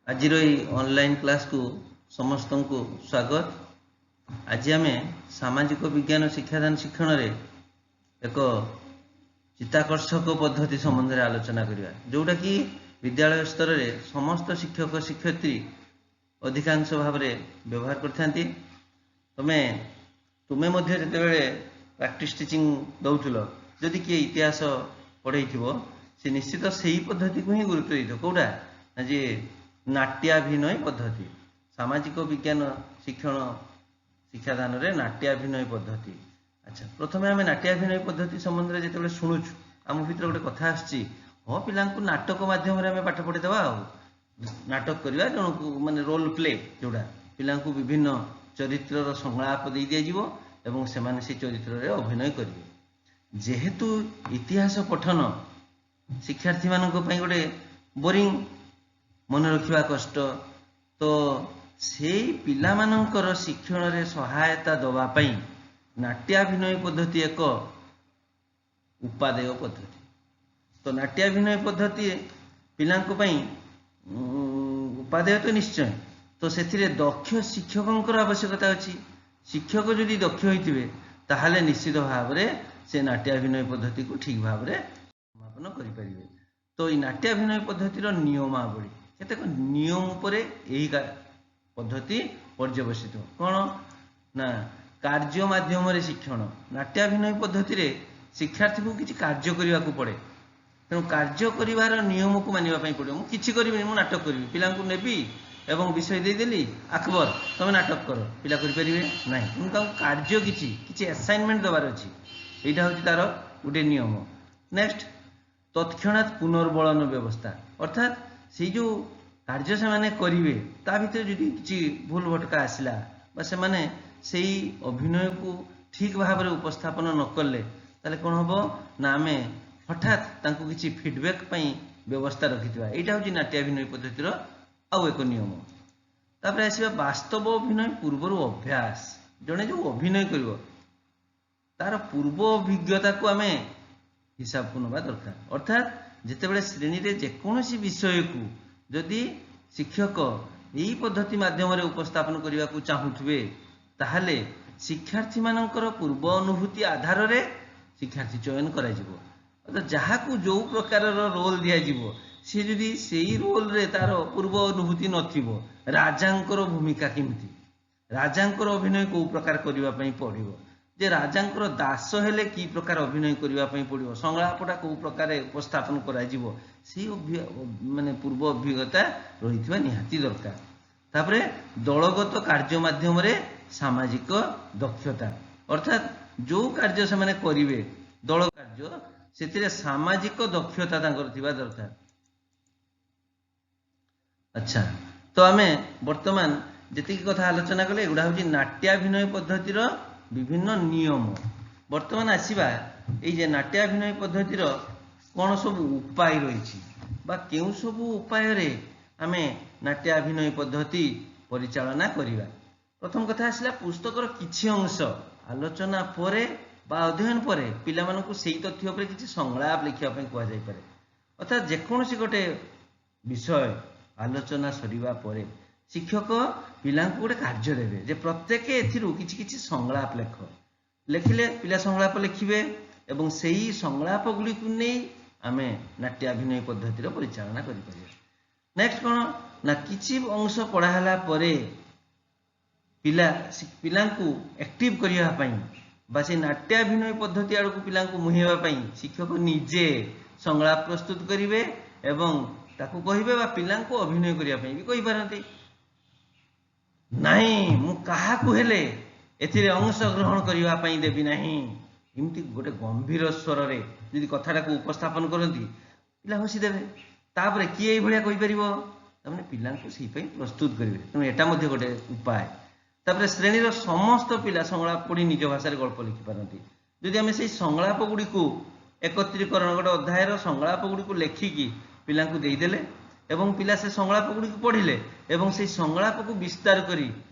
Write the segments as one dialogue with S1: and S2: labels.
S1: ଆଜିର ଏଇ ଅନଲାଇନ୍ କ୍ଲାସ୍କୁ ସମସ୍ତଙ୍କୁ ସ୍ୱାଗତ। ଆଜି ଆମେ ସାମାଜିକ ବିଜ୍ଞାନ ଶିକ୍ଷାଦାନ ଶିକ୍ଷଣରେ ଏକ ଚିତ୍ତାକର୍ଷକ ପଦ୍ଧତି ସମ୍ବନ୍ଧରେ ଆଲୋଚନା କରିବା, ଯେଉଁଟାକି ବିଦ୍ୟାଳୟ ସ୍ତରରେ ସମସ୍ତ ଶିକ୍ଷକ ଶିକ୍ଷୟିତ୍ରୀ ଅଧିକାଂଶ ଭାବରେ ବ୍ୟବହାର କରିଥାନ୍ତି। ତୁମେ ମଧ୍ୟ ଯେତେବେଳେ ପ୍ରାକ୍ଟିସ୍ ଟିଚିଂ ଦେଉଥିଲ, ଯଦି କିଏ ଇତିହାସ ପଢ଼େଇଥିବ, ସେ ନିଶ୍ଚିତ ସେଇ ପଦ୍ଧତିକୁ ହିଁ ଗୁରୁତ୍ୱ ଦେଇଥିବ। କେଉଁଟା ନା ଯେ ନାଟ୍ୟାଭିନୟ ପଦ୍ଧତି। ସାମାଜିକ ବିଜ୍ଞାନ ଶିକ୍ଷଣ ଶିକ୍ଷାଦାନରେ ନାଟ୍ୟାଭିନୟ ପଦ୍ଧତି। ଆଚ୍ଛା, ପ୍ରଥମେ ଆମେ ନାଟ୍ୟାଭିନୟ ପଦ୍ଧତି ସମ୍ବନ୍ଧରେ ଯେତେବେଳେ ଶୁଣୁଛୁ, ଆମ ଭିତରେ ଗୋଟେ କଥା ଆସୁଛି, ହଁ, ପିଲାଙ୍କୁ ନାଟକ ମାଧ୍ୟମରେ ଆମେ ପାଠ ପଢ଼େଇଦେବା ଆଉ ନାଟକ କରିବା, ଜଣକୁ ମାନେ ରୋଲ୍ ପ୍ଲେ, ଯେଉଁଟା ପିଲାଙ୍କୁ ବିଭିନ୍ନ ଚରିତ୍ରର ସଂଳାପ ଦେଇ ଦିଆଯିବ ଏବଂ ସେମାନେ ସେଇ ଚରିତ୍ରରେ ଅଭିନୟ କରିବେ। ଯେହେତୁ ଇତିହାସ ପଠନ ଶିକ୍ଷାର୍ଥୀମାନଙ୍କ ପାଇଁ ଗୋଟେ ବୋରିଂ, ମନେ ରଖିବା କଷ୍ଟ, ତ ସେଇ ପିଲାମାନଙ୍କର ଶିକ୍ଷଣରେ ସହାୟତା ଦେବା ପାଇଁ ନାଟ୍ୟାଭିନୟ ପଦ୍ଧତି ଏକ ଉପାଦେୟ ପଦ୍ଧତି। ତ ନାଟ୍ୟାଭିନୟ ପଦ୍ଧତି ପିଲାଙ୍କ ପାଇଁ ଉପାଦେୟ ତ ନିଶ୍ଚୟ, ତ ସେଥିରେ ଦକ୍ଷ ଶିକ୍ଷକଙ୍କର ଆବଶ୍ୟକତା ଅଛି। ଶିକ୍ଷକ ଯଦି ଦକ୍ଷ ହୋଇଥିବେ, ତାହେଲେ ନିଶ୍ଚିତ ଭାବରେ ସେ ନାଟ୍ୟାଭିନୟ ପଦ୍ଧତିକୁ ଠିକ୍ ଭାବରେ ସମାପନ କରିପାରିବେ। ତ ଏଇ ନାଟ୍ୟାଭିନୟ ପଦ୍ଧତିର ନିୟମାବଳୀ, କେତେକ ନିୟମ ଉପରେ ଏହି ପଦ୍ଧତି ପର୍ଯ୍ୟବସିତ। କ'ଣ ନା କାର୍ଯ୍ୟ ମାଧ୍ୟମରେ ଶିକ୍ଷଣ। ନାଟ୍ୟାଭିନୟ ପଦ୍ଧତିରେ ଶିକ୍ଷାର୍ଥୀକୁ କିଛି କାର୍ଯ୍ୟ କରିବାକୁ ପଡ଼େ, ତେଣୁ କାର୍ଯ୍ୟ କରିବାର ନିୟମକୁ ମାନିବା ପାଇଁ ପଡ଼ିବ। ମୁଁ କିଛି କରିବିନି, ମୁଁ ନାଟକ କରିବି, ପିଲାଙ୍କୁ ନେବି ଏବଂ ବିଷୟ ଦେଇଦେଲି ଆକବର, ତମେ ନାଟକ କର, ପିଲା କରିପାରିବେ ନାହିଁ। ତେଣୁ ତାଙ୍କୁ କାର୍ଯ୍ୟ କିଛି କିଛି ଆସାଇନମେଣ୍ଟ ଦେବାର ଅଛି। ଏଇଟା ହେଉଛି ତାର ଗୋଟେ ନିୟମ। ନେକ୍ସଟ, ତତ୍କ୍ଷଣାତ୍ ପୁନର୍ବଳନ ବ୍ୟବସ୍ଥା। ଅର୍ଥାତ୍ ସେଇ ଯେଉଁ କାର୍ଯ୍ୟ ସେମାନେ କରିବେ, ତା ଭିତରେ ଯଦି କିଛି ଭୁଲ ଭଟକା ଆସିଲା ବା ସେମାନେ ସେଇ ଅଭିନୟକୁ ଠିକ୍ ଭାବରେ ଉପସ୍ଥାପନ ନ କଲେ, ତାହେଲେ କ'ଣ ହେବ ନା ଆମେ ହଠାତ୍ ତାଙ୍କୁ କିଛି ଫିଡ଼ବ୍ୟାକ୍ ପାଇଁ ବ୍ୟବସ୍ଥା ରଖିଥିବା। ଏଇଟା ହେଉଛି ନାଟ୍ୟାଭିନୟ ପଦ୍ଧତିର ଆଉ ଏକ ନିୟମ। ତାପରେ ଆସିବା ବାସ୍ତବ ଅଭିନୟ ପୂର୍ବରୁ ଅଭ୍ୟାସ। ଜଣେ ଯେଉଁ ଅଭିନୟ କରିବ, ତାର ପୂର୍ବ ଅଭିଜ୍ଞତାକୁ ଆମେ ହିସାବକୁ ନେବା ଦରକାର। ଅର୍ଥାତ୍ ଯେତେବେଳେ ଶ୍ରେଣୀରେ ଯେକୌଣସି ବିଷୟକୁ ଯଦି ଶିକ୍ଷକ ଏଇ ପଦ୍ଧତି ମାଧ୍ୟମରେ ଉପସ୍ଥାପନ କରିବାକୁ ଚାହୁଁଥିବେ, ତାହେଲେ ଶିକ୍ଷାର୍ଥୀମାନଙ୍କର ପୂର୍ବ ଅନୁଭୂତି ଆଧାରରେ ଶିକ୍ଷାର୍ଥୀ ଚୟନ କରାଯିବ। ଅର୍ଥାତ୍ ଯାହାକୁ ଯେଉଁ ପ୍ରକାରର ରୋଲ୍ ଦିଆଯିବ, ସିଏ ଯଦି ସେଇ ରୋଲ୍ରେ ତାର ପୂର୍ବ ଅନୁଭୂତି ନଥିବ, ରାଜାଙ୍କର ଭୂମିକା କେମିତି, ରାଜାଙ୍କର ଅଭିନୟ କେଉଁ ପ୍ରକାର କରିବା ପାଇଁ ପଡ଼ିବ, ଯେ ରାଜାଙ୍କର ଦାସ ହେଲେ କି ପ୍ରକାର ଅଭିନୟ କରିବା ପାଇଁ ପଡ଼ିବ, ସଂଳାପଟା କେଉଁ ପ୍ରକାର ଉପସ୍ଥାପନ କରାଯିବ, ସେଇ ମାନେ ପୂର୍ବ ଅଭିଜ୍ଞତା ରହିଥିବା ନିହାତି ଦରକାର। ତାପରେ ଦଳଗତ କାର୍ଯ୍ୟ ମାଧ୍ୟମରେ ସାମାଜିକ ଦକ୍ଷତା। ଅର୍ଥାତ୍ ଯେଉଁ କାର୍ଯ୍ୟ ସେମାନେ କରିବେ, ଦଳ କାର୍ଯ୍ୟ, ସେଥିରେ ସାମାଜିକ ଦକ୍ଷତା ତାଙ୍କର ଥିବା ଦରକାର। ଆଚ୍ଛା, ତ ଆମେ ବର୍ତ୍ତମାନ ଯେତିକି କଥା ଆଲୋଚନା କଲେ, ଏଗୁଡ଼ା ହେଉଛି ନାଟ୍ୟାଭିନୟ ପଦ୍ଧତିର ବିଭିନ୍ନ ନିୟମ। ବର୍ତ୍ତମାନ ଆସିବା ଏଇ ଯେ ନାଟ୍ୟାଭିନୟ ପଦ୍ଧତିର କ'ଣ ସବୁ ଉପାୟ ରହିଛି ବା କେଉଁ ସବୁ ଉପାୟରେ ଆମେ ନାଟ୍ୟାଭିନୟ ପଦ୍ଧତି ପରିଚାଳନା କରିବା। ପ୍ରଥମ କଥା ଆସିଲା, ପୁସ୍ତକର କିଛି ଅଂଶ ଆଲୋଚନା ପରେ ବା ଅଧ୍ୟୟନ ପରେ ପିଲାମାନଙ୍କୁ ସେଇ ତଥ୍ୟ ଉପରେ କିଛି ସଂଳାପ ଲେଖିବା ପାଇଁ କୁହାଯାଇପାରେ। ଅର୍ଥାତ୍ ଯେକୌଣସି ଗୋଟେ ବିଷୟ ଆଲୋଚନା ସରିବା ପରେ ଶିକ୍ଷକ ପିଲାଙ୍କୁ ଗୋଟେ କାର୍ଯ୍ୟ ଦେବେ ଯେ ପ୍ରତ୍ୟେକ ଏଥିରୁ କିଛି କିଛି ସଂଳାପ ଲେଖ। ଲେଖିଲେ ପିଲା ସଂଳାପ ଲେଖିବେ ଏବଂ ସେଇ ସଂଳାପ ଗୁଡ଼ିକୁ ନେଇ ଆମେ ନାଟ୍ୟାଭିନୟ ପଦ୍ଧତିର ପରିଚାଳନା କରିପାରିବା। ନେକ୍ସଟ କ'ଣ ନା କିଛି ଅଂଶ ପଢ଼ା ହେଲା ପରେ ପିଲାଙ୍କୁ ଆକ୍ଟିଭ କରିବା ପାଇଁ ବା ସେ ନାଟ୍ୟାଭିନୟ ପଦ୍ଧତି ଆଡ଼କୁ ପିଲାଙ୍କୁ ମୁହେଇବା ପାଇଁ ଶିକ୍ଷକ ନିଜେ ସଂଳାପ ପ୍ରସ୍ତୁତ କରିବେ ଏବଂ ତାକୁ କହିବେ ବା ପିଲାଙ୍କୁ ଅଭିନୟ କରିବା ପାଇଁ ବି କହିପାରନ୍ତି। ନାହିଁ, ମୁଁ କାହାକୁ ହେଲେ ଏଥିରେ ଅଂଶଗ୍ରହଣ କରିବା ପାଇଁ ଦେବି ନାହିଁ, ଏମିତି ଗୋଟେ ଗମ୍ଭୀର ସ୍ୱରରେ ଯଦି କଥାଟାକୁ ଉପସ୍ଥାପନ କରନ୍ତି, ପିଲା ହସିଦେବେ। ତାପରେ କିଏ ଏଇଭଳିଆ କହିପାରିବ? ତାମାନେ ପିଲାଙ୍କୁ ସେଇ ପାଇଁ ପ୍ରସ୍ତୁତ କରିବେ। ତେଣୁ ଏଟା ମଧ୍ୟ ଗୋଟେ ଉପାୟ। ତାପରେ ଶ୍ରେଣୀର ସମସ୍ତ ପିଲା ସଂଳାପ ପଢ଼ି ନିଜ ଭାଷାରେ ଗଳ୍ପ ଲେଖିପାରନ୍ତି। ଯଦି ଆମେ ସେଇ ସଂଳାପ ଗୁଡ଼ିକୁ ଏକତ୍ରୀକରଣ, ଗୋଟେ ଅଧ୍ୟାୟର ସଂଳାପ ଗୁଡ଼ିକୁ ଲେଖିକି ପିଲାଙ୍କୁ ଦେଇଦେଲେ ଏବଂ ପିଲା ସେ ସଂଳାପ ଗୁଡ଼ିକୁ ପଢ଼ିଲେ ଏବଂ ସେଇ ସଂଳାପକୁ ବିସ୍ତାର କରି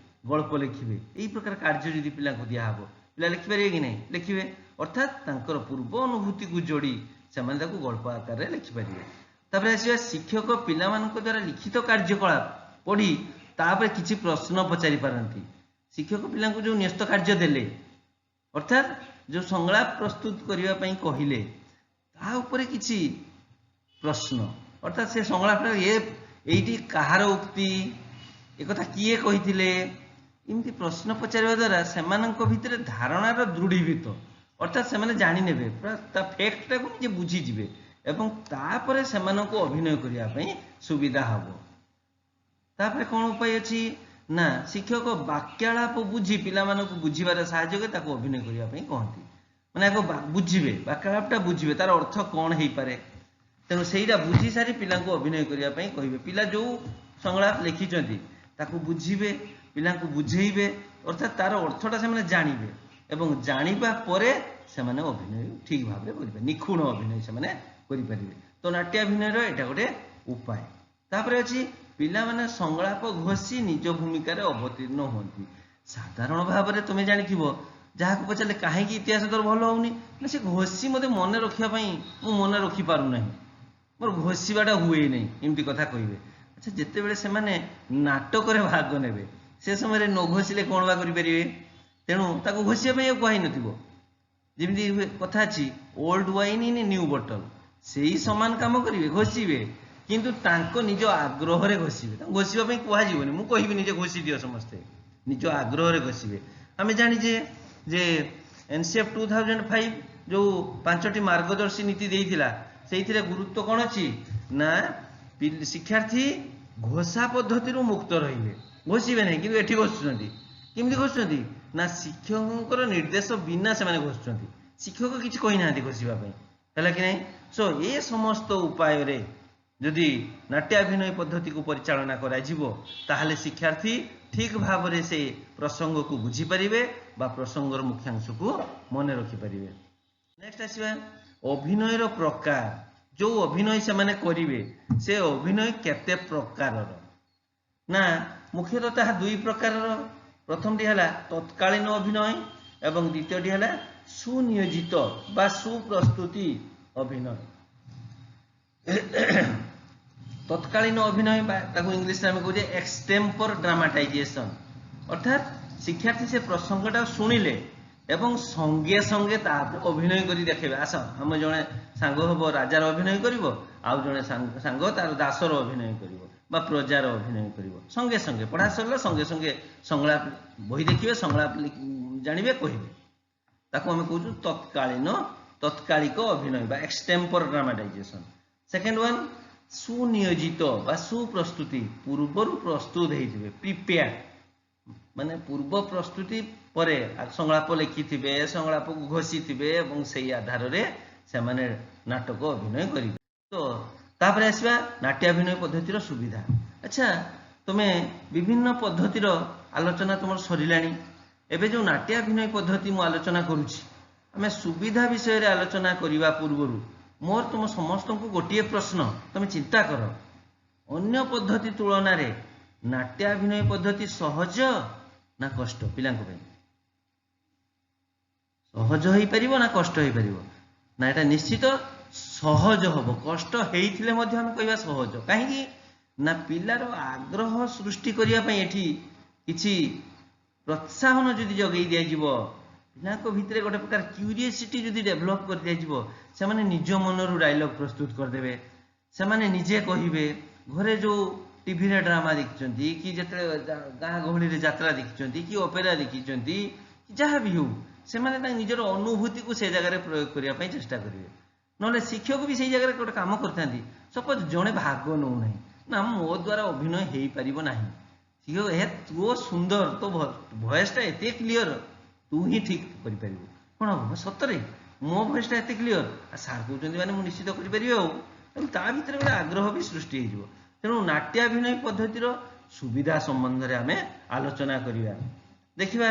S1: ଗଳ୍ପ ଲେଖିବେ, ଏଇ ପ୍ରକାର କାର୍ଯ୍ୟ ଯଦି ପିଲାଙ୍କୁ ଦିଆହବ, ପିଲା ଲେଖିପାରିବେ କି ନାହିଁ? ଲେଖିବେ। ଅର୍ଥାତ୍ ତାଙ୍କର ପୂର୍ବ ଅନୁଭୂତିକୁ ଯୋଡ଼ି ସେମାନେ ତାକୁ ଗଳ୍ପ ଆକାରରେ ଲେଖିପାରିବେ। ତାପରେ ଆସିବା, ଶିକ୍ଷକ ପିଲାମାନଙ୍କ ଦ୍ୱାରା ଲିଖିତ କାର୍ଯ୍ୟକଳାପ ପଢ଼ି ତାପରେ କିଛି ପ୍ରଶ୍ନ ପଚାରି ପାରନ୍ତି। ଶିକ୍ଷକ ପିଲାଙ୍କୁ ଯେଉଁ ନ୍ୟସ୍ତ କାର୍ଯ୍ୟ ଦେଲେ, ଅର୍ଥାତ୍ ଯେଉଁ ସଂଳାପ ପ୍ରସ୍ତୁତ କରିବା ପାଇଁ କହିଲେ, ତା ଉପରେ କିଛି ପ୍ରଶ୍ନ, ଅର୍ଥାତ୍ ସେ ସଂଳାପଟା ଏଇଠି କାହାର ଉକ୍ତି, ଏକଥା କିଏ କହିଥିଲେ, ଏମିତି ପ୍ରଶ୍ନ ପଚାରିବା ଦ୍ୱାରା ସେମାନଙ୍କ ଭିତରେ ଧାରଣାର ଦୃଢ଼ୀଭୂତ, ଅର୍ଥାତ୍ ସେମାନେ ଜାଣିନେବେ, ପୁରା ତା ଫ୍ୟାକ୍ଟଟାକୁ ନିଜେ ବୁଝିଯିବେ ଏବଂ ତାପରେ ସେମାନଙ୍କୁ ଅଭିନୟ କରିବା ପାଇଁ ସୁବିଧା ହେବ। ତାପରେ କ'ଣ ଉପାୟ ଅଛି ନା, ଶିକ୍ଷକ ବାକ୍ୟାଳାପ ବୁଝି ପିଲାମାନଙ୍କୁ ବୁଝିବାରେ ସାହାଯ୍ୟ କରି ତାକୁ ଅଭିନୟ କରିବା ପାଇଁ କହନ୍ତି। ମାନେ ଆଗ ବୁଝିବେ, ବାକ୍ୟାଳାପଟା ବୁଝିବେ, ତାର ଅର୍ଥ କ'ଣ ହେଇପାରେ। ତେଣୁ ସେଇଟା ବୁଝି ସାରି ପିଲାଙ୍କୁ ଅଭିନୟ କରିବା ପାଇଁ କହିବେ। ପିଲା ଯେଉଁ ସଂଳାପ ଲେଖିଛନ୍ତି ତାକୁ ବୁଝିବେ, ପିଲାଙ୍କୁ ବୁଝେଇବେ, ଅର୍ଥାତ୍ ତାର ଅର୍ଥଟା ସେମାନେ ଜାଣିବେ ଏବଂ ଜାଣିବା ପରେ ସେମାନେ ଅଭିନୟ ଠିକ୍ ଭାବରେ କରିପାରିବେ, ନିଖୁଣ ଅଭିନୟ ସେମାନେ କରିପାରିବେ। ତ ନାଟ୍ୟାଭିନୟର ଏଇଟା ଗୋଟେ ଉପାୟ। ତାପରେ ଅଛି ପିଲାମାନେ ସଂଳାପ ଘୋଷି ନିଜ ଭୂମିକାରେ ଅବତୀର୍ଣ୍ଣ ହୁଅନ୍ତି। ସାଧାରଣ ଭାବରେ ତୁମେ ଜାଣିଥିବ, ଯାହାକୁ ପଚାରିଲେ କାହିଁକି ଇତିହାସ ତୋର ଭଲ ହଉନି, ନା ସେ ଘୋଷି ମୋତେ ମନେ ରଖିବା ପାଇଁ ମୁଁ ମନେ ରଖିପାରୁନାହିଁ, ମୋର ଘୋଷିବାଟା ହୁଏ ନାହିଁ, ଏମିତି କଥା କହିବେ। ଆଚ୍ଛା, ଯେତେବେଳେ ସେମାନେ ନାଟକରେ ଭାଗ ନେବେ ସେ ସମୟରେ ନ ଘୋଷିଲେ କ'ଣ ବା କରିପାରିବେ? ତେଣୁ ତାକୁ ଘୋଷିବା ପାଇଁ ଆଉ କୁହାହେଇନଥିବ। ଯେମିତି କଥା ଅଛି old wine in new bottle, ସେଇ ସମାନ କାମ କରିବେ, ଘୋଷିବେ, କିନ୍ତୁ ତାଙ୍କ ନିଜ ଆଗ୍ରହରେ ଘୋଷିବେ। ତାଙ୍କୁ ଘୋଷିବା ପାଇଁ କୁହାଯିବନି, ମୁଁ କହିବିନି ଯେ ଘୋଷି ଦିଅ, ସମସ୍ତେ ନିଜ ଆଗ୍ରହରେ ଘୋଷିବେ। ଆମେ ଜାଣିଛେ ଯେ NCF 2005 ଯେଉଁ 5ଟି ମାର୍ଗଦର୍ଶୀ ନୀତି ଦେଇଥିଲା, ସେଇଥିରେ ଗୁରୁତ୍ୱ କ'ଣ ଅଛି ନା ଶିକ୍ଷାର୍ଥୀ ଘୋଷା ପଦ୍ଧତିରୁ ମୁକ୍ତ ରହିବେ, ଘୋଷିବେ ନାହିଁ। କିନ୍ତୁ ଏଠି ଘୋଷୁଛନ୍ତି। କେମିତି ଘୋଷୁଛନ୍ତି ନା ଶିକ୍ଷକଙ୍କର ନିର୍ଦ୍ଦେଶ ବିନା ସେମାନେ ଘୋଷୁଛନ୍ତି, ଶିକ୍ଷକ କିଛି କହିନାହାନ୍ତି ଘୋଷିବା ପାଇଁ, ହେଲା କି ନାହିଁ? ସୋ ଏ ସମସ୍ତ ଉପାୟରେ ଯଦି ନାଟ୍ୟାଭିନୟ ପଦ୍ଧତିକୁ ପରିଚାଳନା କରାଯିବ, ତାହେଲେ ଶିକ୍ଷାର୍ଥୀ ଠିକ୍ ଭାବରେ ସେ ପ୍ରସଙ୍ଗକୁ ବୁଝିପାରିବେ ବା ପ୍ରସଙ୍ଗର ମୁଖ୍ୟାଂଶକୁ ମନେ ରଖିପାରିବେ। ନେକ୍ସଟ ଆସିବା ଅଭିନୟର ପ୍ରକାର। ଯେଉଁ ଅଭିନୟ ସେମାନେ କରିବେ ସେ ଅଭିନୟ କେତେ ପ୍ରକାରର ନା, ମୁଖ୍ୟତଃ ତାହା ଦୁଇ ପ୍ରକାରର। ପ୍ରଥମଟି ହେଲା ତତ୍କାଳୀନ ଅଭିନୟ ଏବଂ ଦ୍ୱିତୀୟଟି ହେଲା ସୁନିୟୋଜିତ ବା ସୁପ୍ରସ୍ତୁତି ଅଭିନୟ। ତତ୍କାଳୀନ ଅଭିନୟ ବା ତାକୁ ଇଂଲିଶରେ ଆମେ କହୁଛେ ଏକ୍ସଟେମ୍ପର ଡ୍ରାମାଟାଇଜେସନ, ଅର୍ଥାତ୍ ଶିକ୍ଷାର୍ଥୀ ସେ ପ୍ରସଙ୍ଗଟା ଶୁଣିଲେ ଏବଂ ସଙ୍ଗେ ସଙ୍ଗେ ତାପରେ ଅଭିନୟ କରି ଦେଖେଇବେ। ଆସ, ଆମ ଜଣେ ସାଙ୍ଗ ହବ ରାଜାର ଅଭିନୟ କରିବ, ଆଉ ଜଣେ ସାଙ୍ଗ ତାର ଦାସର ଅଭିନୟ କରିବ ବା ପ୍ରଜାର ଅଭିନୟ କରିବ। ସଙ୍ଗେ ସଙ୍ଗେ ପଢ଼ା ସରିଲା, ସଙ୍ଗେ ସଙ୍ଗେ ସଂଳାପ ବହି ଦେଖିବେ, ସଂଳାପ ଜାଣିବେ, କହିବେ। ତାକୁ ଆମେ କହୁଛୁ ତତ୍କାଳିକ ଅଭିନୟ ବା ଏକ୍ସଟେମ୍ପର ଡ୍ରାମାଟାଇଜେସନ। ସେକେଣ୍ଡ ୱାନ୍ ସୁନିୟୋଜିତ ବା ସୁପ୍ରସ୍ତୁତି, ପୂର୍ବରୁ ପ୍ରସ୍ତୁତ ହେଇଥିବେ, ପ୍ରିପେୟାର, ମାନେ ପୂର୍ବ ପ୍ରସ୍ତୁତି ପରେ ସଂଳାପ ଲେଖିଥିବେ, ସଂଳାପକୁ ଘୋଷିଥିବେ ଏବଂ ସେଇ ଆଧାରରେ ସେମାନେ ନାଟକ ଅଭିନୟ କରିବେ। ତ ତାପରେ ଆସିବା ନାଟ୍ୟାଭିନୟ ପଦ୍ଧତିର ସୁବିଧା। ଆଚ୍ଛା, ତୁମେ ବିଭିନ୍ନ ପଦ୍ଧତିର ଆଲୋଚନା ତୁମର ସରିଲାଣି। ଏବେ ଯେଉଁ ନାଟ୍ୟାଭିନୟ ପଦ୍ଧତି ମୁଁ ଆଲୋଚନା କରୁଛି, ଆମେ ସୁବିଧା ବିଷୟରେ ଆଲୋଚନା କରିବା ପୂର୍ବରୁ ମୋର ତୁମ ସମସ୍ତଙ୍କୁ ଗୋଟିଏ ପ୍ରଶ୍ନ, ତୁମେ ଚିନ୍ତା କର, ଅନ୍ୟ ପଦ୍ଧତି ତୁଳନାରେ ନାଟ୍ୟାଭିନୟ ପଦ୍ଧତି ସହଜ ନା କଷ୍ଟ? ପିଲାଙ୍କ ପାଇଁ ସହଜ ହେଇପାରିବ ନା କଷ୍ଟ ହେଇପାରିବ? ନା, ଏଇଟା ନିଶ୍ଚିତ ସହଜ ହବ। କଷ୍ଟ ହେଇଥିଲେ ମଧ୍ୟ ଆମେ କହିବା ସହଜ। କାହିଁକି ନା ପିଲାର ଆଗ୍ରହ ସୃଷ୍ଟି କରିବା ପାଇଁ ଏଠି କିଛି ପ୍ରୋତ୍ସାହନ ଯଦି ଯୋଗେଇ ଦିଆଯିବ, ପିଲାଙ୍କ ଭିତରେ ଗୋଟେ ପ୍ରକାର କ୍ୟୁରିଓସିଟି ଯଦି ଡେଭଲପ୍ କରିଦିଆଯିବ, ସେମାନେ ନିଜ ମନରୁ ଡାଇଲଗ ପ୍ରସ୍ତୁତ କରିଦେବେ, ସେମାନେ ନିଜେ କହିବେ। ଘରେ ଯେଉଁ ଟିଭିରେ ଡ୍ରାମା ଦେଖିଛନ୍ତି କି ଯେତେବେଳେ ଗାଁ ଗହଳିରେ ଯାତ୍ରା ଦେଖିଛନ୍ତି କି ଅପେରା ଦେଖିଛନ୍ତି, ଯାହା ବି ହଉ, ସେମାନେ ତାଙ୍କ ନିଜର ଅନୁଭୂତିକୁ ସେ ଜାଗାରେ ପ୍ରୟୋଗ କରିବା ପାଇଁ ଚେଷ୍ଟା କରିବେ। ନହେଲେ ଶିକ୍ଷକ ବି ସେଇ ଜାଗାରେ ଗୋଟେ କାମ କରିଥାନ୍ତି। ସପୋଜ ଜଣେ ଭାଗ ନେଉନାହିଁ, ନା ମୋ ଦ୍ୱାରା ଅଭିନୟ ହେଇପାରିବ ନାହିଁ, ଶିକ୍ଷକ ହେ ତୋ ସୁନ୍ଦର, ତୋ ଭଏସଟା ଏତେ କ୍ଲିଅର, ତୁ ହିଁ ଠିକ୍ କରିପାରିବୁ। କ'ଣ ହବ? ସତରେ ମୋ ଭଏସଟା ଏତେ କ୍ଲିଅର, ଆଉ ସାର୍ କହୁଛନ୍ତି ମାନେ ମୁଁ ନିଶ୍ଚିତ କରିପାରିବି। ଆଉ ତେଣୁ ତା ଭିତରେ ଗୋଟେ ଆଗ୍ରହ ବି ସୃଷ୍ଟି ହେଇଯିବ। ତେଣୁ ନାଟ୍ୟାଭିନୟ ପଦ୍ଧତିର ସୁବିଧା ସମ୍ବନ୍ଧରେ ଆମେ ଆଲୋଚନା କରିବା, ଦେଖିବା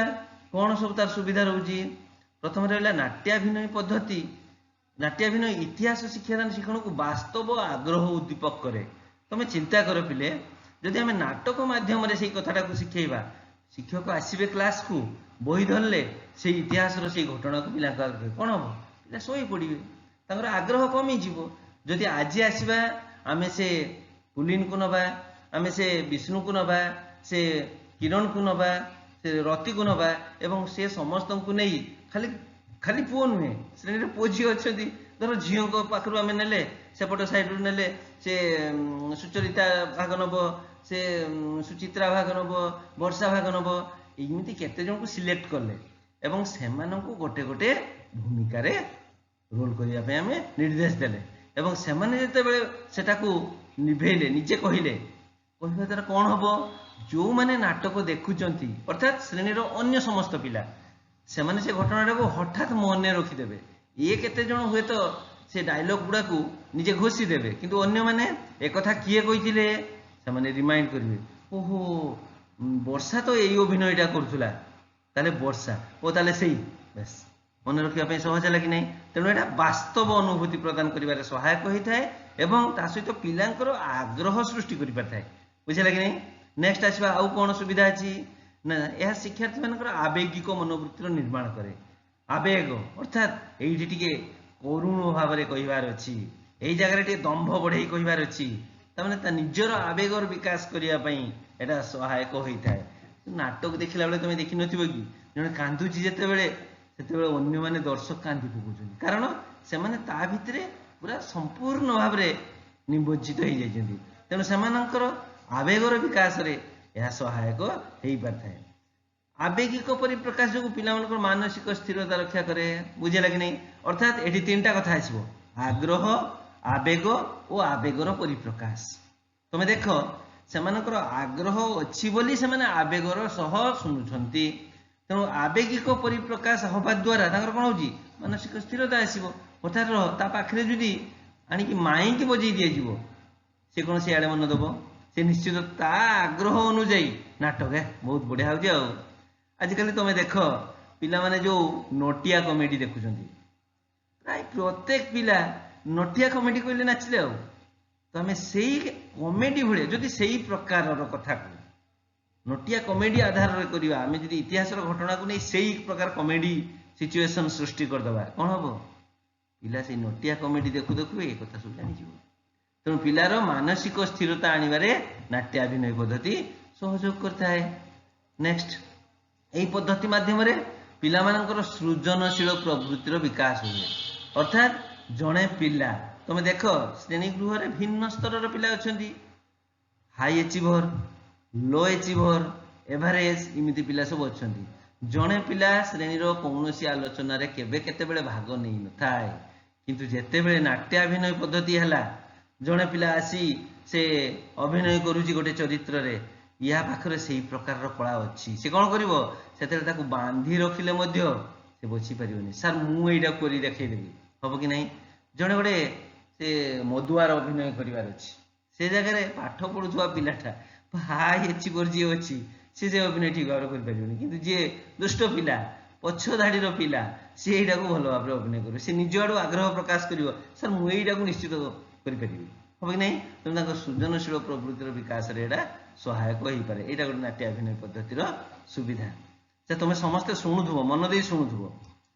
S1: କ'ଣ ସବୁ ତାର ସୁବିଧା ରହୁଛି। ପ୍ରଥମରେ ରହିଲା ନାଟ୍ୟାଭିନୟ ପଦ୍ଧତି, ନାଟ୍ୟାଭିନୟ ଇତିହାସ ଶିକ୍ଷାଦାନ ଶିକ୍ଷଣକୁ ବାସ୍ତବ ଆଗ୍ରହ ଉଦ୍ଦୀପକ କରେ। ତମେ ଚିନ୍ତା କର ପିଲେ, ଯଦି ଆମେ ନାଟକ ମାଧ୍ୟମରେ ସେଇ କଥାଟାକୁ ଶିଖେଇବା, ଶିକ୍ଷକ ଆସିବେ କ୍ଲାସକୁ, ବହି ଧରିଲେ ସେଇ ଇତିହାସର ସେଇ ଘଟଣାକୁ ପିଲାଙ୍କ ଆଗରେ, କ'ଣ ହବ? ପିଲା ଶୋଇ ପଡ଼ିବେ, ତାଙ୍କର ଆଗ୍ରହ କମିଯିବ। ଯଦି ଆଜି ଆସିବା ଆମେ ସେ କୁଲିନକୁ ନେବା, ଆମେ ସେ ବିଷ୍ଣୁକୁ ନେବା, ସେ କିରଣକୁ ନେବା, ସେ ରତିକୁ ନେବା ଏବଂ ସେ ସମସ୍ତଙ୍କୁ ନେଇ, ଖାଲି ଖାଲି ପୁଅ ନୁହେଁ, ଶ୍ରେଣୀରେ ପୁଅ ଝିଅ ଅଛନ୍ତି। ଧର ଝିଅଙ୍କ ପାଖରୁ ଆମେ ନେଲେ, ସେପଟ ସାଇଡରୁ ନେଲେ, ସେ ସୁଚରିତା ଭାଗ ନେବ, ସେ ସୁଚିତ୍ରା ଭାଗ ନେବ, ବର୍ଷା ଭାଗ ନେବ, ଏମିତି କେତେ ଜଣଙ୍କୁ ସିଲେକ୍ଟ କଲେ ଏବଂ ସେମାନଙ୍କୁ ଗୋଟେ ଗୋଟେ ଭୂମିକାରେ ରୋଲ୍ କରିବା ପାଇଁ ଆମେ ନିର୍ଦ୍ଦେଶ ଦେଲେ ଏବଂ ସେମାନେ ଯେତେବେଳେ ସେଟାକୁ ନିଭେଇଲେ, ନିଜେ କହିଲେ, କହିବା ଦ୍ୱାରା କ'ଣ ହବ? ଯେଉଁମାନେ ନାଟକ ଦେଖୁଛନ୍ତି, ଅର୍ଥାତ୍ ଶ୍ରେଣୀର ଅନ୍ୟ ସମସ୍ତ ପିଲା, ସେମାନେ ସେ ଘଟଣାଟାକୁ ହଠାତ୍ ମନେ ରଖିଦେବେ। ଇଏ କେତେ ଜଣ ହୁଏତ ସେ ଡାଇଲଗ ଗୁଡ଼ାକୁ ନିଜେ ଘୋଷି ଦେବେ, କିନ୍ତୁ ଅନ୍ୟମାନେ ଏକଥା କିଏ କହିଥିଲେ ସେମାନେ ରିମାଇଣ୍ଡ କରିବେ। ଓହୋ, ବର୍ଷା ତ ଏଇ ଅଭିନୟଟା କରୁଥିଲା, ତାହେଲେ ବର୍ଷା, ଓ ତାହେଲେ ସେଇ, ବେଶ ମନେ ରଖିବା ପାଇଁ ସହଜ ହେଲା କି ନାହିଁ? ତେଣୁ ଏଇଟା ବାସ୍ତବ ଅନୁଭୂତି ପ୍ରଦାନ କରିବାରେ ସହାୟକ ହୋଇଥାଏ ଏବଂ ତା ସହିତ ପିଲାଙ୍କର ଆଗ୍ରହ ସୃଷ୍ଟି କରିପାରିଥାଏ। ବୁଝିଲା କି ନାହିଁ? ନେକ୍ସଟ ଆସିବା, ଆଉ କ'ଣ ସୁବିଧା ଅଛି ନା, ଏହା ଶିକ୍ଷାର୍ଥୀମାନଙ୍କର ଆବେଗିକ ମନୋବୃତ୍ତିର ନିର୍ମାଣ କରେ। ଆବେଗ, ଅର୍ଥାତ୍ ଏଇଠି ଟିକେ କରୁଣ ଭାବରେ କହିବାର ଅଛି, ଏଇ ଜାଗାରେ ଟିକେ ଦମ୍ଭ ବଢ଼େଇ କହିବାର ଅଛି, ତାମାନେ ତା ନିଜର ଆବେଗର ବିକାଶ କରିବା ପାଇଁ ଏଇଟା ସହାୟକ ହୋଇଥାଏ। ନାଟକ ଦେଖିଲା ବେଳେ ତମେ ଦେଖିନଥିବ କି, ଜଣେ କାନ୍ଦୁଛି ଯେତେବେଳେ, ସେତେବେଳେ ଅନ୍ୟମାନେ ଦର୍ଶକ କାନ୍ଦି ପକାଉଛନ୍ତି, କାରଣ ସେମାନେ ତା ଭିତରେ ପୁରା ସମ୍ପୂର୍ଣ୍ଣ ଭାବରେ ନିମଜ୍ଜିତ ହେଇଯାଇଛନ୍ତି। ତେଣୁ ସେମାନଙ୍କର ଆବେଗର ବିକାଶରେ ଏହା ସହାୟକ ହେଇପାରିଥାଏ। ଆବେଗିକ ପରିପ୍ରକାଶ ଯୋଗୁଁ ପିଲାମାନଙ୍କର ମାନସିକ ସ୍ଥିରତା ରକ୍ଷା କରେ। ବୁଝିଲା କି ନାହିଁ? ଅର୍ଥାତ୍ ଏଠି ତିନିଟା କଥା ଆସିବ, ଆଗ୍ରହ, ଆବେଗ ଓ ଆବେଗର ପରିପ୍ରକାଶ। ତମେ ଦେଖ, ସେମାନଙ୍କର ଆଗ୍ରହ ଅଛି ବୋଲି ସେମାନେ ଆବେଗର ସହ ଶୁଣୁଛନ୍ତି। ତେଣୁ ଆବେଗିକ ପରିପ୍ରକାଶ ହେବା ଦ୍ୱାରା ତାଙ୍କର କ'ଣ ହେଉଛି? ମାନସିକ ସ୍ଥିରତା ଆସିବ। ଅର୍ଥାତ୍ ରହ, ତା ପାଖରେ ଯଦି ଆଣିକି ମାଇକି ବଜେଇ ଦିଆଯିବ, ସେ କ'ଣ ସିଆଡ଼େ ମନ ଦେବ? ସେ ନିଶ୍ଚିତ ତା ଆଗ୍ରହ ଅନୁଯାୟୀ ନାଟକ ବହୁତ ବଢ଼ିଆ ହେଉଛି। ଆଉ ଆଜିକାଲି ତମେ ଦେଖ, ପିଲାମାନେ ଯୋଉ ନଟିଆ କମେଡି ଦେଖୁଛନ୍ତି, ପ୍ରାୟ ପ୍ରତ୍ୟେକ ପିଲା ନଟିଆ କମେଡି କହିଲେ ନାଚିଲେ। ଆଉ ତ ଆମେ ସେଇ କମେଡି ଭଳିଆ ଯଦି ସେଇ ପ୍ରକାରର କଥାକୁ ନଟିଆ କମେଡି ଆଧାରରେ କରିବା, ଆମେ ଯଦି ଇତିହାସର ଘଟଣାକୁ ନେଇ ସେଇ ପ୍ରକାର କମେଡି ସିଚୁଏସନ ସୃଷ୍ଟି କରିଦେବା, କ'ଣ ହବ? ପିଲା ସେଇ ନଟିଆ କମେଡି ଦେଖୁ ଦେଖୁ ଏ କଥା ସବୁ ଜାଣିଯିବ। ତେଣୁ ପିଲାର ମାନସିକ ସ୍ଥିରତା ଆଣିବାରେ ନାଟ୍ୟାଭିନୟ ପଦ୍ଧତି ସହଯୋଗ କରିଥାଏ। ନେକ୍ସଟ, ଏହି ପଦ୍ଧତି ମାଧ୍ୟମରେ ପିଲାମାନଙ୍କର ସୃଜନଶୀଳ ପ୍ରବୃତ୍ତିର ବିକାଶ ହୁଏ। ଅର୍ଥାତ୍ ଜଣେ ପିଲା, ତମେ ଦେଖ, ଶ୍ରେଣୀ ଗୃହରେ ଭିନ୍ନ ସ୍ତରର ପିଲା ଅଛନ୍ତି, ହାଇ ଆଚିଭର, ଲୋ ଆଚିଭର, ଏଭାରେଜ, ଏମିତି ପିଲା ସବୁ ଅଛନ୍ତି। ଜଣେ ପିଲା ଶ୍ରେଣୀର କୌଣସି ଆଲୋଚନାରେ କେବେ କେତେବେଳେ ଭାଗ ନେଇନଥାଏ, କିନ୍ତୁ ଯେତେବେଳେ ନାଟ୍ୟାଭିନୟ ପଦ୍ଧତି ହେଲା, ଜଣେ ପିଲା ଆସି ସେ ଅଭିନୟ କରୁଛି ଗୋଟେ ଚରିତ୍ରରେ, ୟା ପାଖରେ ସେଇ ପ୍ରକାରର କଳା ଅଛି, ସେ କ'ଣ କରିବ? ସେତେବେଳେ ତାକୁ ବାନ୍ଧି ରଖିଲେ ମଧ୍ୟ ସେ ବସିପାରିବନି। ସାର୍, ମୁଁ ଏଇଟା କରି ଦେଖେଇଦେବି। ହବ କି ନାହିଁ? ଜଣେ ଗୋଟେ ସେ ମଦୁଆର ଅଭିନୟ କରିବାର ଅଛି, ସେ ଜାଗାରେ ପାଠ ପଢୁଥିବା ପିଲାଟା, ହାଇ ଆଚିଭର ଯିଏ ଅଛି, ସେ ସେ ଅଭିନୟ ଠିକ ଭାବରେ କରିପାରିବନି, କିନ୍ତୁ ଯିଏ ଦୁଷ୍ଟ ପିଲା, ପଛ ଧାଡ଼ିର ପିଲା, ସେ ଏଇଟାକୁ ଭଲ ଭାବରେ ଅଭିନୟ କରିବ। ସେ ନିଜ ଆଡ଼ୁ ଆଗ୍ରହ ପ୍ରକାଶ କରିବ, ସାର୍, ମୁଁ ଏଇଟାକୁ ନିଶ୍ଚିତ କରିପାରିବି। ହବ କି ନାହିଁ? ତେଣୁ ତାଙ୍କ ସୃଜନଶୀଳ ପ୍ରବୃତ୍ତିର ବିକାଶରେ ଏଇଟା ସହାୟକ ହେଇପାରେ। ଏଇଟା ଗୋଟେ ନାଟ୍ୟାଭିନୟ ପଦ୍ଧତିର ସୁବିଧା। ସେ ତମେ ସମସ୍ତେ ଶୁଣୁଥିବ, ମନ ଦେଇ ଶୁଣୁଥିବ।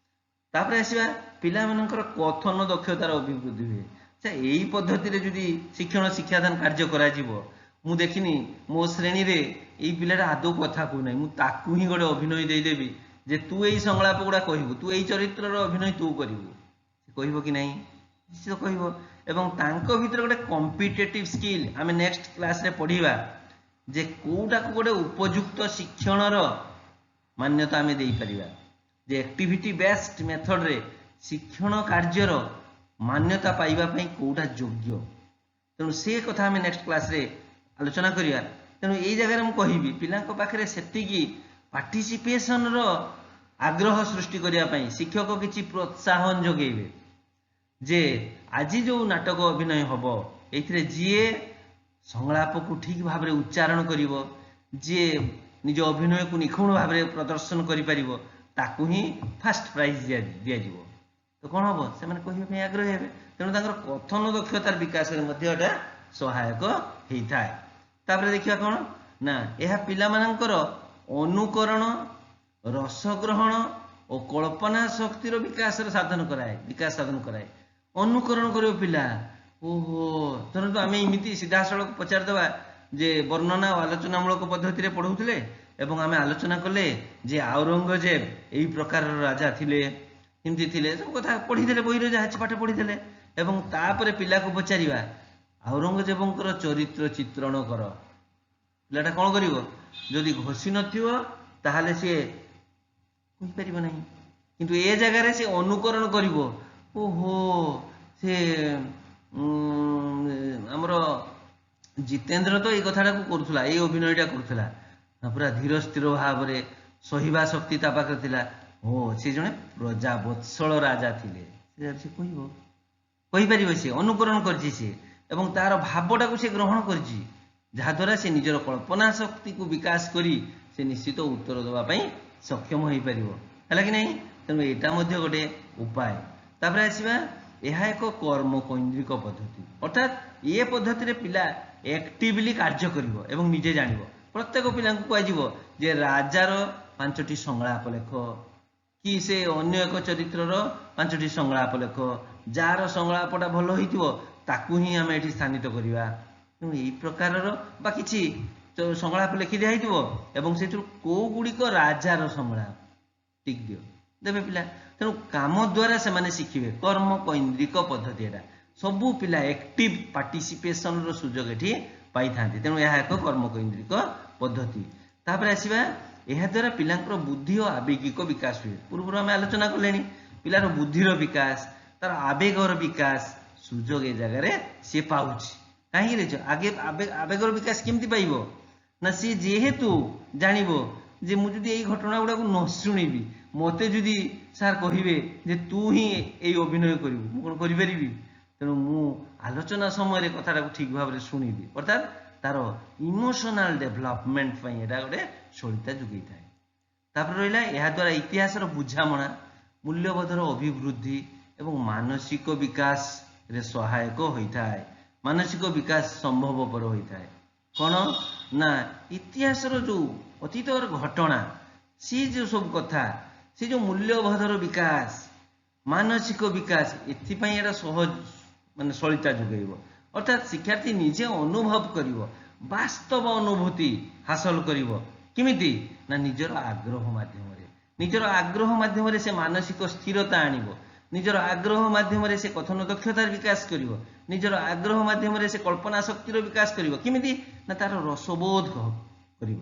S1: ତାପରେ ଆସିବା, ପିଲାମାନଙ୍କର କଥନ ଦକ୍ଷତାର ଅଭିବୃଦ୍ଧି ହୁଏ। ଆଚ୍ଛା, ଏଇ ପଦ୍ଧତିରେ ଯଦି ଶିକ୍ଷଣ ଶିକ୍ଷାଦାନ କାର୍ଯ୍ୟ କରାଯିବ, ମୁଁ ଦେଖିନି ମୋ ଶ୍ରେଣୀରେ ଏଇ ପିଲାଟା ଆଦୌ କଥା କହୁନାହିଁ, ମୁଁ ତାକୁ ହିଁ ଗୋଟେ ଅଭିନୟ ଦେଇଦେବି ଯେ ତୁ ଏଇ ସଂଳାପ ଗୁଡ଼ା କହିବୁ, ତୁ ଏଇ ଚରିତ୍ରର ଅଭିନୟ ତୁ କରିବୁ, ସେ କହିବ କି ନାହିଁ? ନିଶ୍ଚିତ କହିବ। ଏବଂ ତାଙ୍କ ଭିତରେ ଗୋଟେ କମ୍ପିଟେଟିଭ ସ୍କିଲ୍, ଆମେ ନେକ୍ସଟ କ୍ଲାସରେ ପଢିବା ଯେ କୋଉଟାକୁ ଗୋଟେ ଉପଯୁକ୍ତ ଶିକ୍ଷଣର ମାନ୍ୟତା ଆମେ ଦେଇପାରିବା, ଯେ ଆକ୍ଟିଭିଟି ବେସ୍ଡ ମେଥଡରେ ଶିକ୍ଷଣ କାର୍ଯ୍ୟର ମାନ୍ୟତା ପାଇବା ପାଇଁ କୋଉଟା ଯୋଗ୍ୟ। ତେଣୁ ସେ କଥା ଆମେ ନେକ୍ସଟ କ୍ଲାସରେ ଆଲୋଚନା କରିବା। ତେଣୁ ଏଇ ଜାଗାରେ ମୁଁ କହିବି, ପିଲାଙ୍କ ପାଖରେ ସେତିକି ପାର୍ଟିସିପେସନର ଆଗ୍ରହ ସୃଷ୍ଟି କରିବା ପାଇଁ ଶିକ୍ଷକ କିଛି ପ୍ରୋତ୍ସାହନ ଯୋଗେଇବେ ଯେ ଆଜି ଯୋଉ ନାଟକ ଅଭିନୟ ହବ, ଏଇଥିରେ ଯିଏ ସଂଳାପକୁ ଠିକ ଭାବରେ ଉଚ୍ଚାରଣ କରିବ, ଯିଏ ନିଜ ଅଭିନୟକୁ ନିଖୁଣ ଭାବରେ ପ୍ରଦର୍ଶନ କରିପାରିବ, ତାକୁ ହିଁ ଫାଷ୍ଟ ପ୍ରାଇଜ ଦିଆଯିବ। ତ କ'ଣ ହବ? ସେମାନେ କହିବା ପାଇଁ ଆଗ୍ରହୀ ହେବେ। ତେଣୁ ତାଙ୍କର କଥନ ଦକ୍ଷତାର ବିକାଶରେ ମଧ୍ୟ ଏଟା ସହାୟକ ହେଇଥାଏ। ତାପରେ ଦେଖିବା କ'ଣ ନା, ଏହା ପିଲାମାନଙ୍କର ଅନୁକରଣ, ରସଗ୍ରହଣ ଓ କଳ୍ପନା ଶକ୍ତିର ବିକାଶର ସାଧନ କରାଏ, ବିକାଶ ସାଧନ କରାଏ। ଅନୁକରଣ କରିବ ପିଲା। ଓହୋ, ଧରନ୍ତୁ ଆମେ ଏମିତି ସିଧାସଳଖ ପଚାରିଦେବା ଯେ ବର୍ଣ୍ଣନା ଓ ଆଲୋଚନାମୂଳକ ପଦ୍ଧତିରେ ପଢ଼ଉଥିଲେ ଏବଂ ଆମେ ଆଲୋଚନା କଲେ ଯେ ଆଉରଙ୍ଗଜେବ ଏଇ ପ୍ରକାରର ରାଜା ଥିଲେ, ଏମିତି ଥିଲେ, ସବୁ କଥା ପଢ଼ିଥିଲେ, ବହିରେ ଯାହା ଅଛି ପାଠ ପଢ଼ିଥିଲେ। ଏବଂ ତାପରେ ପିଲାକୁ ପଚାରିବା, ଆଉରଙ୍ଗଜେବଙ୍କର ଚରିତ୍ର ଚିତ୍ରଣ କର। ପିଲାଟା କ'ଣ କରିବ? ଯଦି ଘୋଷି ନଥିବ ତାହେଲେ ସିଏ କହିପାରିବ ନାହିଁ, କିନ୍ତୁ ଏ ଜାଗାରେ ସେ ଅନୁକରଣ କରିବ। ଓହୋ, ସେ ଆମର ଜିତେନ୍ଦ୍ର ତ ଏଇ କଥାଟାକୁ କରୁଥିଲା, ଏଇ ଅଭିନୟଟା କରୁଥିଲା, ପୁରା ଧୀର ସ୍ଥିର ଭାବରେ, ସହିବା ଶକ୍ତି ତା ପାଖରେ ଥିଲା। ଓ ସେ ଜଣେ ପ୍ରଜାବତ୍ସଳ ରାଜା ଥିଲେ, ସେ କହିବ, କହିପାରିବ। ସିଏ ଅନୁକରଣ କରିଛି ସିଏ ଏବଂ ତାର ଭାବଟାକୁ ସେ ଗ୍ରହଣ କରିଛି, ଯାହାଦ୍ୱାରା ସେ ନିଜର କଳ୍ପନା ଶକ୍ତିକୁ ବିକାଶ କରି ସେ ନିଶ୍ଚିତ ଉତ୍ତର ଦେବା ପାଇଁ ସକ୍ଷମ ହୋଇପାରିବ। ହେଲା କି ନାହିଁ? ତେଣୁ ଏଇଟା ମଧ୍ୟ ଗୋଟେ ଉପାୟ। ତାପରେ ଆସିବା, ଏହା ଏକ କର୍ମକୈନ୍ଦ୍ରିକ ପଦ୍ଧତି, ଅର୍ଥାତ୍ ଏ ପଦ୍ଧତିରେ ପିଲା ଆକ୍ଟିଭଲି କାର୍ଯ୍ୟ କରିବ ଏବଂ ନିଜେ ଜାଣିବ। ପ୍ରତ୍ୟେକ ପିଲାଙ୍କୁ କୁହାଯିବ ଯେ ରାଜାର 5ଟି ସଂଳାପ ଲେଖ କି ସେ ଅନ୍ୟ ଏକ ଚରିତ୍ରର 5ଟି ସଂଳାପ ଲେଖ। ଯାହାର ସଂଳାପଟା ଭଲ ହେଇଥିବ ତାକୁ ହିଁ ଆମେ ଏଠି ସ୍ଥାନିତ କରିବା। ତେଣୁ ଏଇ ପ୍ରକାରର ବା କିଛି ସଂଳାପ ଲେଖି ଦିଆହେଇଥିବ ଏବଂ ସେଥିରୁ କୋଉ ଗୁଡ଼ିକ ରାଜାର ସଂଳାପ ଟିକ୍ ଦିଅ, ଦେବେ ପିଲା। ତେଣୁ କାମ ଦ୍ୱାରା ସେମାନେ ଶିଖିବେ। କର୍ମ କୈନ୍ଦ୍ରିକ ପଦ୍ଧତି ଏଟା, ସବୁ ପିଲା ଆକ୍ଟିଭ ପାର୍ଟିସିପେସନର ସୁଯୋଗ ଏଠି ପାଇଥାନ୍ତି। ତେଣୁ ଏହା ଏକ କର୍ମକୈନ୍ଦ୍ରିକ ପଦ୍ଧତି। ତାପରେ ଆସିବା, ଏହାଦ୍ୱାରା ପିଲାଙ୍କର ବୁଦ୍ଧି ଓ ଆବେଗିକ ବିକାଶ ହୁଏ। ପୂର୍ବରୁ ଆମେ ଆଲୋଚନା କଲେଣି, ପିଲାର ବୁଦ୍ଧିର ବିକାଶ, ତାର ଆବେଗର ବିକାଶ ସୁଯୋଗ ଏ ଜାଗାରେ ସିଏ ପାଉଛି। କାହିଁକି ଆଗେ ଆବେଗର ବିକାଶ କେମିତି ପାଇବ ନା, ସିଏ ଯେହେତୁ ଜାଣିବ ଯେ ମୁଁ ଯଦି ଏଇ ଘଟଣା ଗୁଡ଼ାକୁ ନ ଶୁଣିବି, ମୋତେ ଯଦି ସାର୍ କହିବେ ଯେ ତୁ ହିଁ ଏଇ ଅଭିନୟ କରିବୁ, ମୁଁ କ'ଣ କରିପାରିବି? ତେଣୁ ମୁଁ ଆଲୋଚନା ସମୟରେ କଥାଟାକୁ ଠିକ୍ ଭାବରେ ଶୁଣିବି। ଅର୍ଥାତ୍ ତାର ଇମୋସନାଲ ଡେଭଲପମେଣ୍ଟ ପାଇଁ ଏଇଟା ଗୋଟେ ସଳିତା ଯୋଗେଇଥାଏ। ତାପରେ ରହିଲା, ଏହାଦ୍ୱାରା ଇତିହାସର ବୁଝାମଣା, ମୂଲ୍ୟବୋଧର ଅଭିବୃଦ୍ଧି ଏବଂ ମାନସିକ ବିକାଶରେ ସହାୟକ ହୋଇଥାଏ। ମାନସିକ ବିକାଶ ସମ୍ଭବପର ହୋଇଥାଏ। କ'ଣ ନା, ଇତିହାସର ଯେଉଁ ଅତୀତର ଘଟଣା, ସିଏ ଯେଉଁ ସବୁ କଥା, ସେ ଯେଉଁ ମୂଲ୍ୟବୋଧର ବିକାଶ, ମାନସିକ ବିକାଶ, ଏଥିପାଇଁ ଏଇଟା ସହଜ ମାନେ ସଳିତା ଯୋଗାଇବ। ଅର୍ଥାତ୍ ଶିକ୍ଷାର୍ଥୀ ନିଜେ ଅନୁଭବ କରିବ, ବାସ୍ତବ ଅନୁଭୂତି ହାସଲ କରିବ। କେମିତି ନା, ନିଜର ଆଗ୍ରହ ମାଧ୍ୟମରେ। ନିଜର ଆଗ୍ରହ ମାଧ୍ୟମରେ ସେ ମାନସିକ ସ୍ଥିରତା ଆଣିବ, ନିଜର ଆଗ୍ରହ ମାଧ୍ୟମରେ ସେ କଥନ ଦକ୍ଷତାର ବିକାଶ କରିବ, ନିଜର ଆଗ୍ରହ ମାଧ୍ୟମରେ ସେ କଳ୍ପନା ଶକ୍ତିର ବିକାଶ କରିବ। କେମିତି ନା, ତାର ରସବୋଧ କରିବ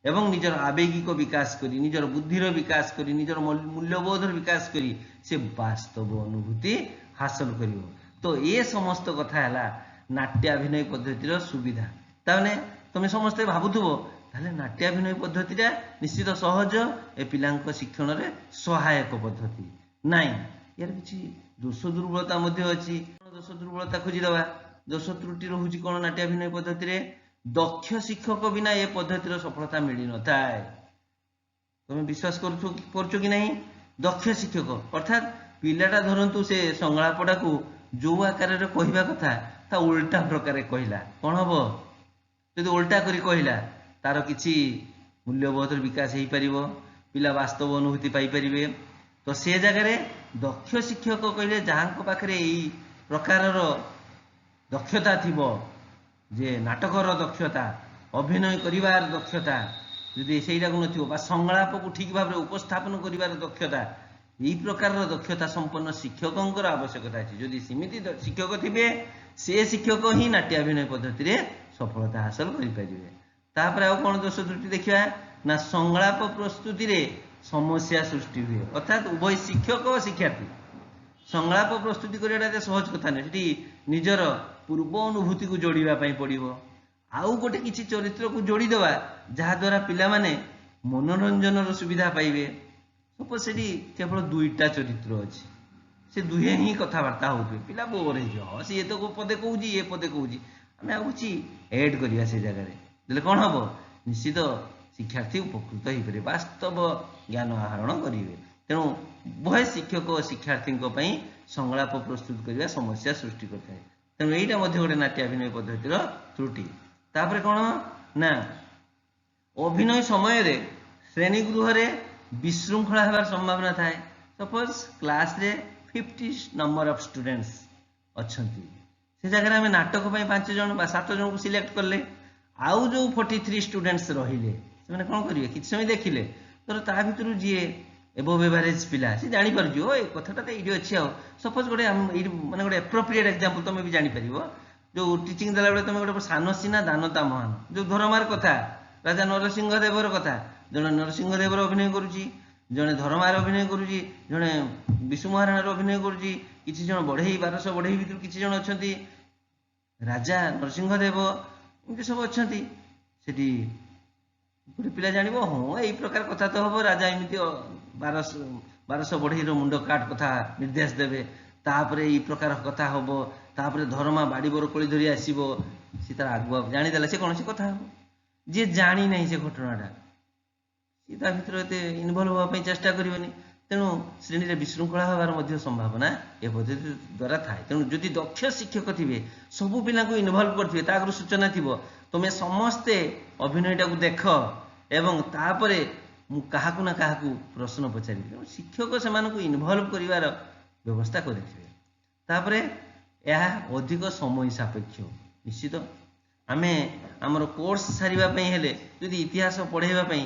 S1: ଏବଂ ନିଜର ଆବେଗିକ ବିକାଶ କରି, ନିଜର ବୁଦ୍ଧିର ବିକାଶ କରି, ନିଜର ମୂଲ୍ୟବୋଧର ବିକାଶ କରି ସେ ବାସ୍ତବ ଅନୁଭୂତି ହାସଲ କରିବ। ତ ଏ ସମସ୍ତ କଥା ହେଲା ନାଟ୍ୟାଭିନୟ ପଦ୍ଧତିର ସୁବିଧା। ତାମାନେ ତମେ ସମସ୍ତେ ଭାବୁଥିବ, ତାହେଲେ ନାଟ୍ୟାଭିନୟ ପଦ୍ଧତିଟା ନିଶ୍ଚିତ ସହଜ, ଏ ପିଲାଙ୍କ ଶିକ୍ଷଣରେ ସହାୟକ ପଦ୍ଧତି। ନାଇଁ, ୟାର କିଛି ଦୋଷ ଦୁର୍ବଳତା ମଧ୍ୟ ଅଛି। ଦୋଷ ଦୁର୍ବଳତା ଖୋଜିଦେବା। ଦୋଷ ତ୍ରୁଟି ରହୁଛି କ'ଣ ନାଟ୍ୟାଭିନୟ ପଦ୍ଧତିରେ? ଦକ୍ଷ ଶିକ୍ଷକ ବିନା ଏ ପଦ୍ଧତିର ସଫଳତା ମିଳିନଥାଏ। ତମେ ବିଶ୍ୱାସ କରୁଛ କି ନାହିଁ? ଦକ୍ଷ ଶିକ୍ଷକ ଅର୍ଥାତ୍ ପିଲାଟା ଧରନ୍ତୁ ସେ ସଂଳାପଟାକୁ ଯୋଉ ଆକାରରେ କହିବା କଥା ତା ଓଲଟା ପ୍ରକାରେ କହିଲା, କ'ଣ ହବ? ଯଦି ଓଲଟା କରି କହିଲା, ତାର କିଛି ମୂଲ୍ୟବୋଧର ବିକାଶ ହେଇପାରିବ? ପିଲା ବାସ୍ତବ ଅନୁଭୂତି ପାଇପାରିବେ? ତ ସେ ଜାଗାରେ ଦକ୍ଷ ଶିକ୍ଷକ କହିଲେ ଯାହାଙ୍କ ପାଖରେ ଏଇ ପ୍ରକାରର ଦକ୍ଷତା ଥିବ, ଯେ ନାଟକର ଦକ୍ଷତା, ଅଭିନୟ କରିବାର ଦକ୍ଷତା, ଯଦି ସେଇଟାକୁ ନଥିବ ବା ସଂଳାପକୁ ଠିକ୍ ଭାବରେ ଉପସ୍ଥାପନ କରିବାର ଦକ୍ଷତା, ଏଇ ପ୍ରକାରର ଦକ୍ଷତା ସମ୍ପନ୍ନ ଶିକ୍ଷକଙ୍କର ଆବଶ୍ୟକତା ଅଛି। ଯଦି ସେମିତି ଶିକ୍ଷକ ଥିବେ, ସେ ଶିକ୍ଷକ ହିଁ ନାଟ୍ୟାଭିନୟ ପଦ୍ଧତିରେ ସଫଳତା ହାସଲ କରିପାରିବେ। ତାପରେ ଆଉ କ'ଣ ଦୋଷ ତ୍ରୁଟି ଦେଖିବା ନା, ସଂଳାପ ପ୍ରସ୍ତୁତିରେ ସମସ୍ୟା ସୃଷ୍ଟି ହୁଏ। ଅର୍ଥାତ୍ ଉଭୟ ଶିକ୍ଷକ ଓ ଶିକ୍ଷାର୍ଥୀ ସଂଳାପ ପ୍ରସ୍ତୁତି କରିବାଟା ଏତେ ସହଜ କଥା ନୁହେଁ। ସେଠି ନିଜର ପୂର୍ବ ଅନୁଭୂତିକୁ ଯୋଡ଼ିବା ପାଇଁ ପଡ଼ିବ, ଆଉ ଗୋଟେ କିଛି ଚରିତ୍ରକୁ ଯୋଡ଼ିଦେବା ଯାହାଦ୍ୱାରା ପିଲାମାନେ ମନୋରଞ୍ଜନର ସୁବିଧା ପାଇବେ। ସପୋଜ ସେଠି କେବଳ 2ଟା ଚରିତ୍ର ଅଛି, ସେ ଦୁହେଁ ହିଁ କଥାବାର୍ତ୍ତା ହେଉଥିବେ, ପିଲା ବୋର୍ ହେଇଯିବ। ହଁ, ସିଏ ତ ପଦେ କହୁଛି, ଇଏ ପଦେ କହୁଛି, ଆମେ ଆଉ କିଛି ଏଡ୍ କରିବା ସେ ଜାଗାରେ ଦେଲେ କ'ଣ ହବ? ନିଶ୍ଚିତ ଶିକ୍ଷାର୍ଥୀ ଉପକୃତ ହେଇପାରିବେ, ବାସ୍ତବ ଜ୍ଞାନ ଆହରଣ କରିବେ। ତେଣୁ ଉଭୟ ଶିକ୍ଷକ ଓ ଶିକ୍ଷାର୍ଥୀଙ୍କ ପାଇଁ ସଂଳାପ ପ୍ରସ୍ତୁତ କରିବା ସମସ୍ୟା ସୃଷ୍ଟି କରିଥାଏ। ତେଣୁ ଏଇଟା ମଧ୍ୟ ଗୋଟେ ନାଟ୍ୟାଭିନୟ ପଦ୍ଧତିର ତ୍ରୁଟି। ତାପରେ କ'ଣ ନା, ଅଭିନୟ ସମୟରେ ଶ୍ରେଣୀଗୃହରେ ବିଶୃଙ୍ଖଳା ହେବାର ସମ୍ଭାବନା ଥାଏ। ସପୋଜ କ୍ଲାସରେ 50 ନମ୍ବର ଅଫ୍ ଷ୍ଟୁଡେଣ୍ଟସ୍ ଅଛନ୍ତି, ସେ ଜାଗାରେ ଆମେ ନାଟକ ପାଇଁ 5 ଜଣ ବା 7 ଜଣଙ୍କୁ ସିଲେକ୍ଟ କଲେ, ଆଉ ଯେଉଁ 43 ଷ୍ଟୁଡେଣ୍ଟସ୍ ରହିଲେ, ସେମାନେ କ'ଣ କରିବେ? କିଛି ସମୟ ଦେଖିଲେ ଧର, ତା ଭିତରୁ ଯିଏ ଏବୋଭ ଏଭାରେଜ ପିଲା, ସେ ଜାଣିପାରୁଛି, ଓ ଏ କଥାଟା ତ ଏଇଠି ଅଛି। ଆଉ ସପୋଜ ଗୋଟେ ଏଇଠି ମାନେ ଗୋଟେ ଆପ୍ରୋପ୍ରିଏଟ୍ ଏକ୍ଜାମ୍ପଲ୍ ତମେ ବି ଜାଣିପାରିବ, ଯୋଉ ଟିଚିଂ ଦେଲାବେଳେ ତମେ ଗୋଟେ ସାନ ସିନା ଦାନତା ମହାନ, ଯୋଉ ଧରମାର କଥା, ରାଜା ନରସିଂହ ଦେବର କଥା। ଜଣେ ନରସିଂହ ଦେବର ଅଭିନୟ କରୁଛି, ଜଣେ ଧରମାର ଅଭିନୟ କରୁଛି, ଜଣେ ବିଶୁ ମହାରଣାର ଅଭିନୟ କରୁଛି, କିଛି ଜଣ ବଢ଼େଇ, 1200 ବଢ଼େଇ ଭିତରୁ କିଛି ଜଣ ଅଛନ୍ତି, ରାଜା ନରସିଂହ ଦେବ, ଏମିତି ସବୁ ଅଛନ୍ତି। ସେଠି ଗୋଟେ ପିଲା ଜାଣିବ, ହଁ, ଏଇ ପ୍ରକାର କଥା ତ ହବ, ରାଜା ଏମିତି 1200 ବଢ଼େଇର ମୁଣ୍ଡ କାଟ କଥା ନିର୍ଦ୍ଦେଶ ଦେବେ, ତାପରେ ଏଇ ପ୍ରକାର କଥା ହବ, ତାପରେ ଧରମା ବାଡ଼ି ବରକୋଳି ଧରି ଆସିବ। ସେ ତାର ଆଗୁଆ ଜାଣିଦେଲା ସେ କୌଣସି କଥା ହବ। ଯିଏ ଜାଣିନାହିଁ ସେ ଘଟଣାଟା, ସିଏ ତା ଭିତରେ ଏତେ ଇନଭଲ୍ଭ ହେବା ପାଇଁ ଚେଷ୍ଟା କରିବନି। ତେଣୁ ଶ୍ରେଣୀରେ ବିଶୃଙ୍ଖଳା ହେବାର ମଧ୍ୟ ସମ୍ଭାବନା ଏ ପଦ୍ଧତି ଦ୍ୱାରା ଥାଏ। ତେଣୁ ଯଦି ଦକ୍ଷ ଶିକ୍ଷକ ଥିବେ, ସବୁ ପିଲାଙ୍କୁ ଇନଭଲ୍ଭ କରିଥିବେ, ତା ଆଗରୁ ସୂଚନା ଥିବ, ତୁମେ ସମସ୍ତେ ଅଭିନୟଟାକୁ ଦେଖ ଏବଂ ତାପରେ ମୁଁ କାହାକୁ ନା କାହାକୁ ପ୍ରଶ୍ନ ପଚାରିବି। ତେଣୁ ଶିକ୍ଷକ ସେମାନଙ୍କୁ ଇନଭଲ୍ଭ କରିବାର ବ୍ୟବସ୍ଥା କରିଥିବେ। ତାପରେ ଏହା ଅଧିକ ସମୟ ସାପେକ୍ଷ। ନିଶ୍ଚିତ ଆମେ ଆମର କୋର୍ସ ସାରିବା ପାଇଁ ହେଲେ ଯଦି ଇତିହାସ ପଢ଼େଇବା ପାଇଁ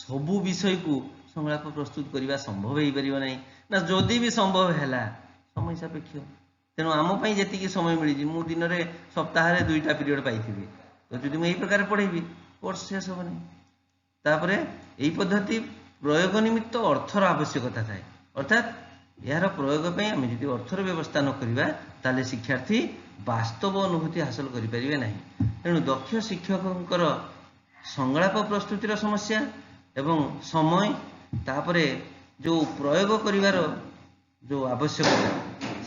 S1: ସବୁ ବିଷୟକୁ ସଂଳାପ ପ୍ରସ୍ତୁତ କରିବା ସମ୍ଭବ ହେଇପାରିବ ନାହିଁ ନା। ଯଦି ବି ସମ୍ଭବ ହେଲା, ସମୟ ସାପେକ୍ଷ। ତେଣୁ ଆମ ପାଇଁ ଯେତିକି ସମୟ ମିଳିଛି, ମୁଁ ଦିନରେ ସପ୍ତାହରେ 2ଟା ପିରିୟଡ଼ ପାଇଥିବି, ତ ଯଦି ମୁଁ ଏଇ ପ୍ରକାର ପଢ଼େଇବି, କୋର୍ସ ଶେଷ ହେବ ନାହିଁ। ତାପରେ ଏହି ପଦ୍ଧତି ପ୍ରୟୋଗ ନିମିତ୍ତ ଅର୍ଥର ଆବଶ୍ୟକତା ଥାଏ। ଅର୍ଥାତ୍ ଏହାର ପ୍ରୟୋଗ ପାଇଁ ଆମେ ଯଦି ଅର୍ଥର ବ୍ୟବସ୍ଥା ନ କରିବା, ତାହେଲେ ଶିକ୍ଷାର୍ଥୀ ବାସ୍ତବ ଅନୁଭୂତି ହାସଲ କରିପାରିବେ ନାହିଁ। ତେଣୁ ଦକ୍ଷ ଶିକ୍ଷକଙ୍କର ସଂଳାପ ପ୍ରସ୍ତୁତିର ସମସ୍ୟା ଏବଂ ସମୟ, ତାପରେ ଯେଉଁ ପ୍ରୟୋଗ କରିବାର ଯେଉଁ ଆବଶ୍ୟକତା,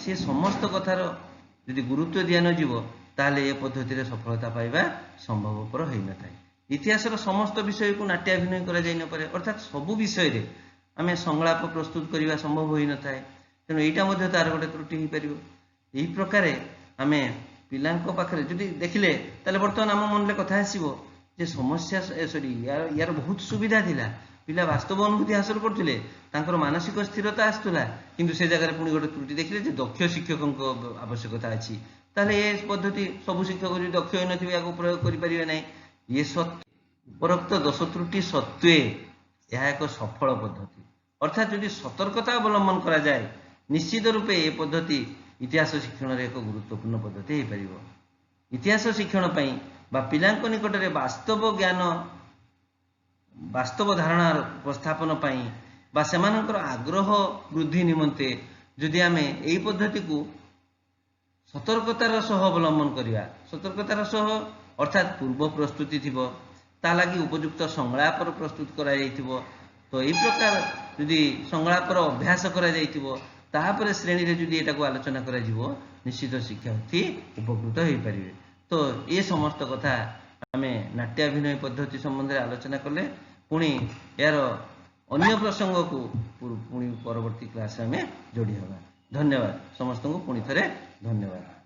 S1: ସେ ସମସ୍ତ କଥାର ଯଦି ଗୁରୁତ୍ୱ ଦିଆନଯିବ, ତାହେଲେ ଏ ପଦ୍ଧତିରେ ସଫଳତା ପାଇବା ସମ୍ଭବପର ହୋଇନଥାଏ। ଇତିହାସର ସମସ୍ତ ବିଷୟକୁ ନାଟ୍ୟାଭିନୟ କରାଯାଇ ନପାରେ। ଅର୍ଥାତ୍ ସବୁ ବିଷୟରେ ଆମେ ସଂଳାପ ପ୍ରସ୍ତୁତ କରିବା ସମ୍ଭବ ହୋଇନଥାଏ। ତେଣୁ ଏଇଟା ମଧ୍ୟ ତାର ଗୋଟେ ତ୍ରୁଟି ହେଇପାରିବ। ଏହି ପ୍ରକାରେ ଆମେ ପିଲାଙ୍କ ପାଖରେ ଯଦି ଦେଖିଲେ, ତାହେଲେ ବର୍ତ୍ତମାନ ଆମ ମନରେ କଥା ଆସିବ ଯେ ସମସ୍ୟା, ସରି, ୟାର ବହୁତ ସୁବିଧା ଥିଲା। ପିଲା ବାସ୍ତବ ଅନୁଭୂତି ହାସଲ କରୁଥିଲେ, ତାଙ୍କର ମାନସିକ ସ୍ଥିରତା ଆସୁଥିଲା। କିନ୍ତୁ ସେ ଜାଗାରେ ପୁଣି ଗୋଟେ ତ୍ରୁଟି ଦେଖିଲେ ଯେ ଦକ୍ଷ ଶିକ୍ଷକଙ୍କ ଆବଶ୍ୟକତା ଅଛି। ତାହେଲେ ଏ ପଦ୍ଧତି ସବୁ ଶିକ୍ଷକ ଯଦି ଦକ୍ଷ ହୋଇନଥିବେ, ଏହାକୁ ପ୍ରୟୋଗ କରିପାରିବେ ନାହିଁ। ଇଏ ସତ୍ୟ, ଉପରୋକ୍ତ ଦୋଷ ତ୍ରୁଟି ସତ୍ତ୍ୱେ ଏହା ଏକ ସଫଳ ପଦ୍ଧତି। ଅର୍ଥାତ୍ ଯଦି ସତର୍କତା ଅବଲମ୍ବନ କରାଯାଏ, ନିଶ୍ଚିତ ରୂପେ ଏ ପଦ୍ଧତି ଇତିହାସ ଶିକ୍ଷଣରେ ଏକ ଗୁରୁତ୍ୱପୂର୍ଣ୍ଣ ପଦ୍ଧତି ହେଇପାରିବ। ଇତିହାସ ଶିକ୍ଷଣ ପାଇଁ ବା ପିଲାଙ୍କ ନିକଟରେ ବାସ୍ତବ ଜ୍ଞାନ, ବାସ୍ତବ ଧାରଣାର ଉପସ୍ଥାପନ ପାଇଁ ବା ସେମାନଙ୍କର ଆଗ୍ରହ ବୃଦ୍ଧି ନିମନ୍ତେ ଯଦି ଆମେ ଏଇ ପଦ୍ଧତିକୁ ସତର୍କତାର ସହ ଅବଲମ୍ବନ କରିବା, ସତର୍କତାର ସହ ଅର୍ଥାତ୍ ପୂର୍ବ ପ୍ରସ୍ତୁତି ଥିବ, ତା ଲାଗି ଉପଯୁକ୍ତ ସଂଳାପର ପ୍ରସ୍ତୁତ କରାଯାଇଥିବ, ତ ଏଇ ପ୍ରକାର ଯଦି ସଂଳାପର ଅଭ୍ୟାସ କରାଯାଇଥିବ, ତାପରେ ଶ୍ରେଣୀରେ ଯଦି ଏଟାକୁ ଆଲୋଚନା କରାଯିବ, ନିଶ୍ଚିତ ଶିକ୍ଷାର୍ଥୀ ଉପକୃତ ହୋଇପାରିବେ। ତ ଏ ସମସ୍ତ କଥା ଆମେ ନାଟ୍ୟାଭିନୟ ପଦ୍ଧତି ସମ୍ବନ୍ଧରେ ଆଲୋଚନା କଲେ। ପୁଣି ଏହାର ଅନ୍ୟ ପ୍ରସଙ୍ଗକୁ ପୁଣି ପରବର୍ତ୍ତୀ କ୍ଲାସରେ ଆମେ ଯୋଡ଼ି ହେବା। ଧନ୍ୟବାଦ ସମସ୍ତଙ୍କୁ, ପୁଣି ଥରେ ଧନ୍ୟବାଦ।